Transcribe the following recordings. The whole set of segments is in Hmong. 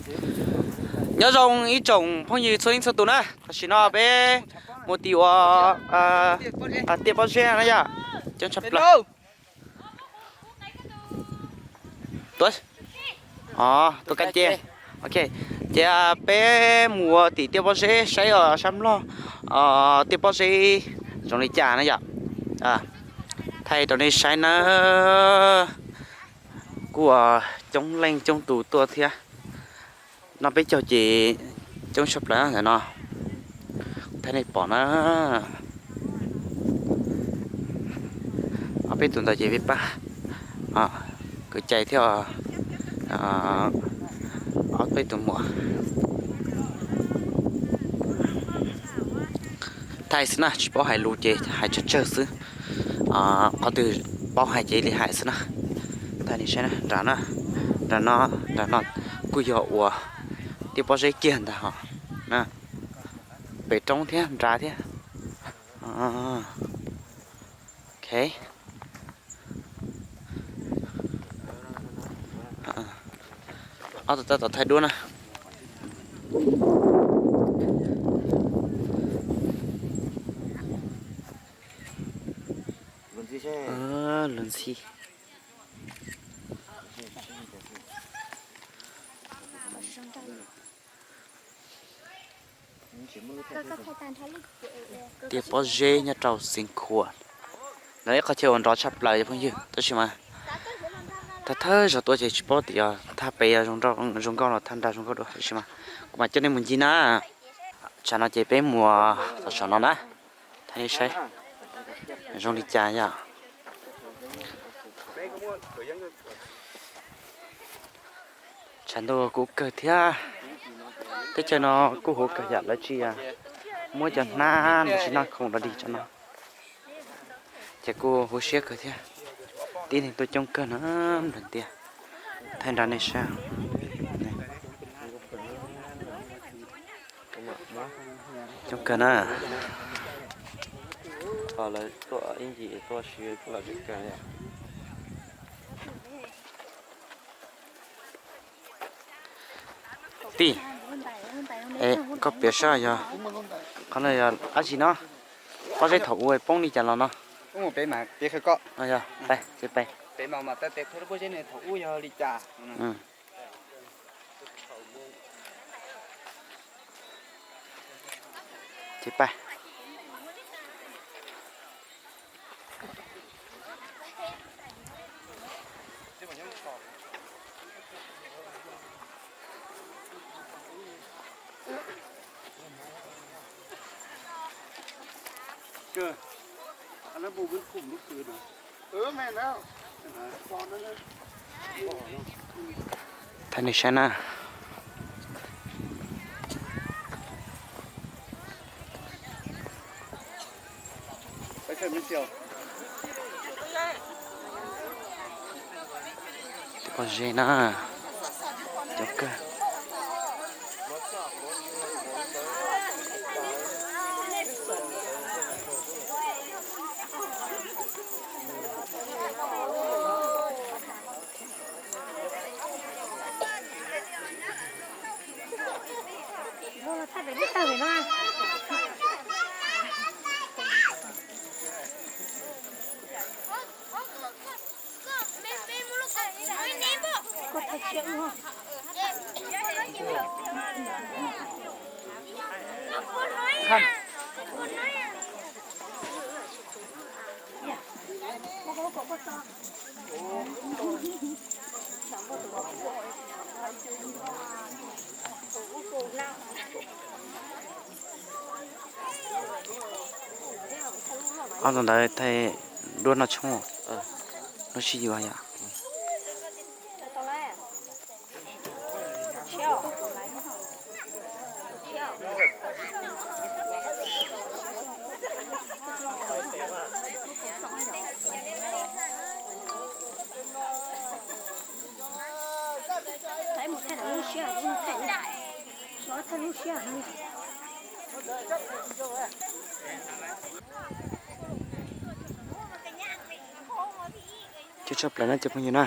Nyob zoo ib tsoom phooj ywg txhua leej txhua tus na, tam sim no peb mus tim ua tiaj pob zeb na yom, coob tshaj plaws. Tua, tua kab nce. Ok, ces peb mus ua tim tiaj pob zeb saib os sab mlog tiaj pob zeb zoo li cas na yom. Thaij rau nej saib na, kuj coob leej coob tus tuaj thiab. No peb caug ces coob tshaj plaws ntawm no, thaij nej pom na. Ob peb tus ntawd ces peb pab kwv cai thiab ob peb tus muam. Thaij xwb na, tsis paub hais lus ces hais tsawg tsawg xwb. Qhov twg paub hais ces li hais xwb na. Thaij nej saib na, nram no, nram no, nram no kuj yog ua tiaj pob zeb kiag ntag hos. Pem roob thiab nrad thiab. Ok. Ob tug tab tom thaij duab na. Luag ntxhi. Tiaj pob zeb nyob rau Xeev Khuam, no ib qhov chaw uas nrov tshaj plaws cov phooj ywg, tab sis mas thawj thawj zaug tuaj ces tsis paub tias yog thaj pem zoo nkauj los thaj nrag zoo nkauj dua, tab sis mas kuv mam coj nej mus ncig na. Tsam no ces peb mus tom saum no na, thaij nej saib zoo li cas yom. Tshav ntuj kub kawg thiab. Teb chaws no kuj huv kawg yam lawv tsis muab cov hnab los sis noj khoom los dig tso no, ces kuj huv siab kawg thiab. Tib neeg tuaj coob kawg na, nplawg tiag. Thaij nrad nej saib, coob kawg na. Tij, koj piav saib yog qhov no yog dab tsi no? Pob zeb thaum ub poob li cas los no? Ces pab. Thaij nej saib na. Pob zeb na, coob kawg. Ob tug ntawd thaij duab noj tshoob, lub sij yuav yom. Coob tshaj plaws na cov phooj ywg na.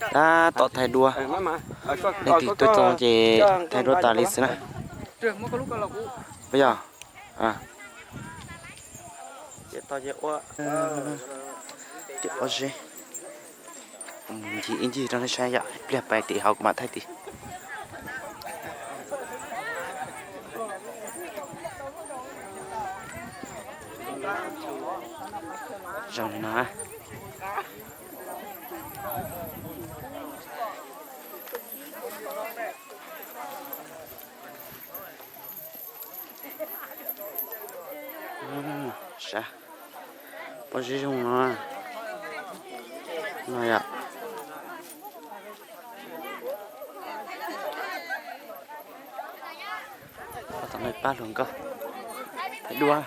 Tab tom thaij duab, leej twg tuaj txog ces thaij duab tas li xwb na. Puas yog? Ces pob zeb, ncig ib ncig rau nej saib yom, ib pliag pais tim hauv kuv mam thaij tim. Zoo li no. Sav, pob zeb zoo no, no yom. Tom no pab hluas nkauj thaij duab.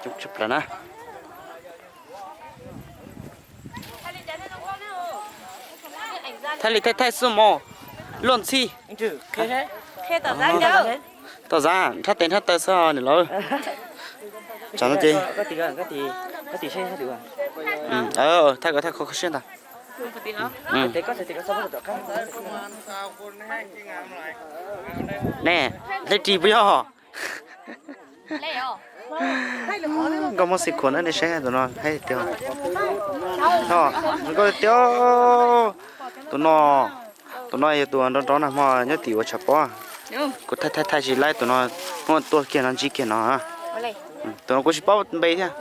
Coob tshaj plaws na. Thaij li thaij thaij xwb mog, luaj ntxhi. Tom zab nrhab tes nrhab taw xwb niam laus. Tsam no ces thaij kom thaij kho kho siab ntag. Ne, dlej ris puas yog? Nkauj Hmoob Xeev Khuam na, nej saib tus no haib tiag. Nkauj tiag. Tus no, tus no yog tus nrov nrov nag hmo nyob tim ua tshav pob. Kuv thaij thaij thaij tsis laib tus no, hnub tuaj kiag no ntsib kiag no. Tus no kuv tsis paub npe thiab.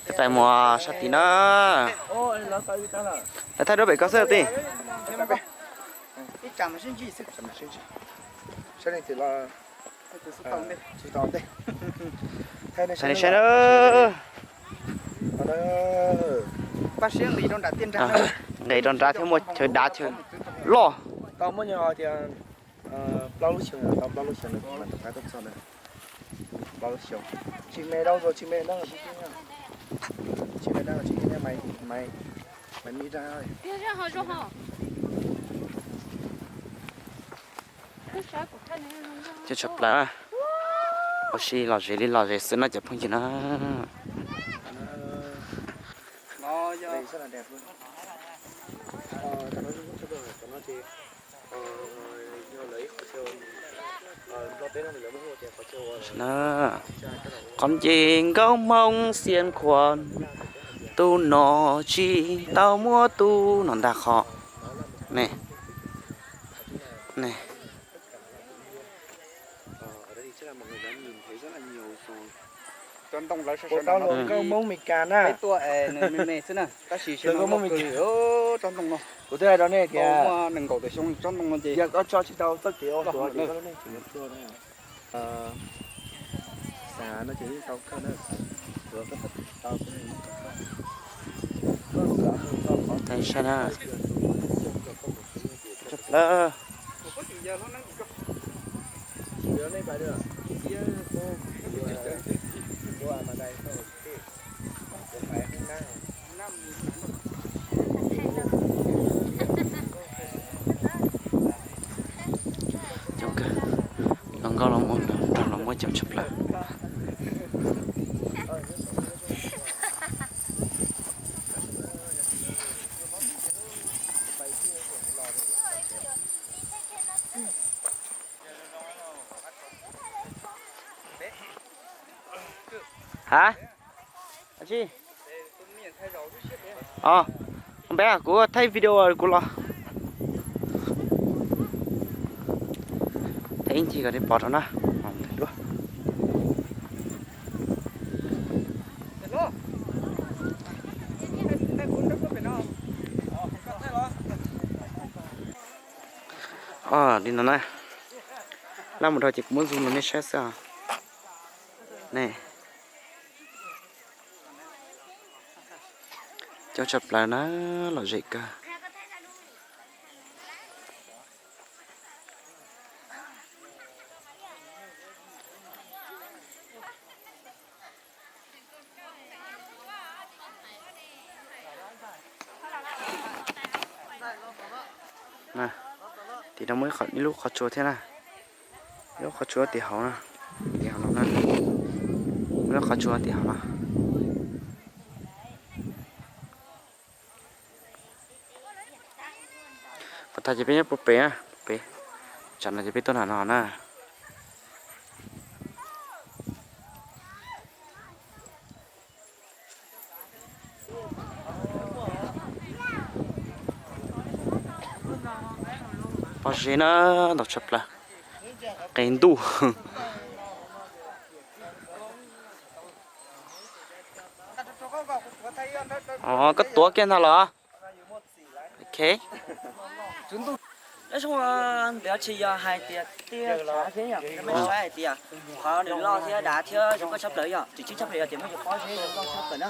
Peb pais mus sab tid na. Lawv thaij duab pem ko xwb tij. Thaij nej saib na. Nqis rau nrad thiab muaj chaw dav chaw loj. Tsis me dau, tsis me dab, tsis me dab, tsis me dab. Coob tshaj plaws. Ua si lom zem li lom zem xwb no cov phooj ywg na. Qhov ncig Nkauj Hmoob Xeev Khuam, tus no tsis tau muab tus no ntag qhov ne. Nkauj Hmoob Mes Kas na. Nkauj Hmoob Mes Kas. Kuv twb hais rau nej tias yog koj tso tsis tau txoj kev ua hluas ces koj lub neej tseem yuav plua na. Xav no ces yeej tau kawg na. Thaij saib na. Tshaj plaws. Coob kawg, hluas nkauj los mus nrog los muaj coob tshaj plaws. Hab? Tsis, o, peb kuv thaij video kuv los. Thaij ib ncig kom nej pom rau na. O, li no na. Laj mus dhau ces kuv muab zoom los nej saib xwb os. Ne, coob tshaj plaws na, lom zem kawg. Tim no muaj ib lub qhov tsua thiab na. Ib lub qhov tsua tim hauv na, tim hauv no na. Muaj ib lub qhov tsua tim hauv no. Qhov tag ces peb nyob puag pem, pem. Tsam no ces peb tuaj nram no na. Pob zeb na, ntau tshaj plaws, qe ntuj. Koj tuav kiag ntag los? Ok. Lawv zoo ntawd tsis yog hais tias tiaj tshav zeb yom, mej saib hais tias qhov nws loj thiab dav thiab zoo nkauj tshaj plaws yom, tsis tshaj plaws yog tias muaj cov pob zeb zoo nkauj tshaj plaws na.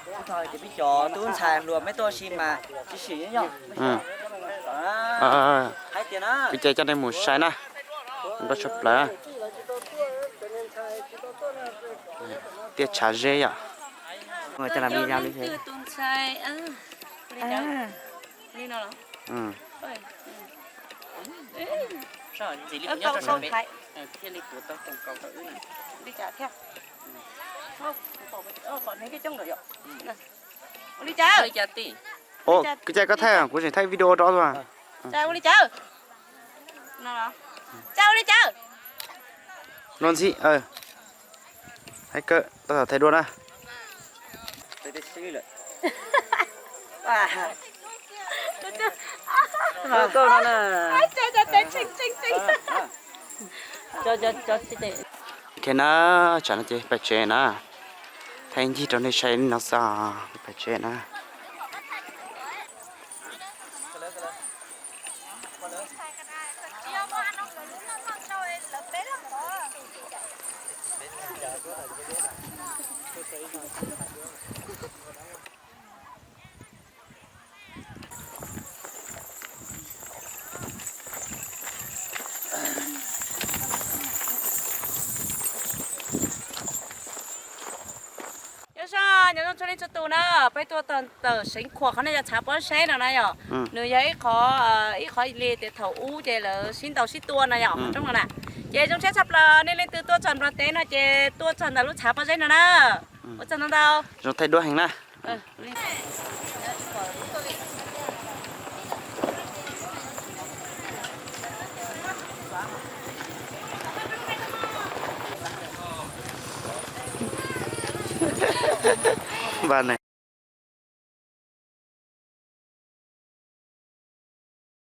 Ib txhia ces peb cov tub ntxhais hluas mej tuaj si mas tsis sim yom. Hais tias na, kuv ces coj nej mus saib na, zoo nkauj tshaj plaws. Tiaj tshav zeb yom. Ua li cas koj thaij, kuv tseem thaij video rau. Ua li cas? Ua li cas? Nuv ntxhi, hais kawg, tau thaij dua na. Ok na, tsam no ces pais tsev na. Thaij ncig rau nej saib li no xwb, pais tsev na. Nyob zoo, nyob zoo txhua leej txhua tus na, peb tuaj txog ntawm Xeev Khuam qhov nej yog tshav pob zeb no na yom. Nws yog ib qho, ib qho li tias thaum ub ces lawv sib ntaus sib tua no yom, qhov roob no na. Ces zoo siab tshaj plaws nej leej twg tuaj txog Nplog teb no ces tuaj txog ntawm lub tshav pob zeb no na. Ua tsaug ntau ntau. Zoo thaij duab heev na.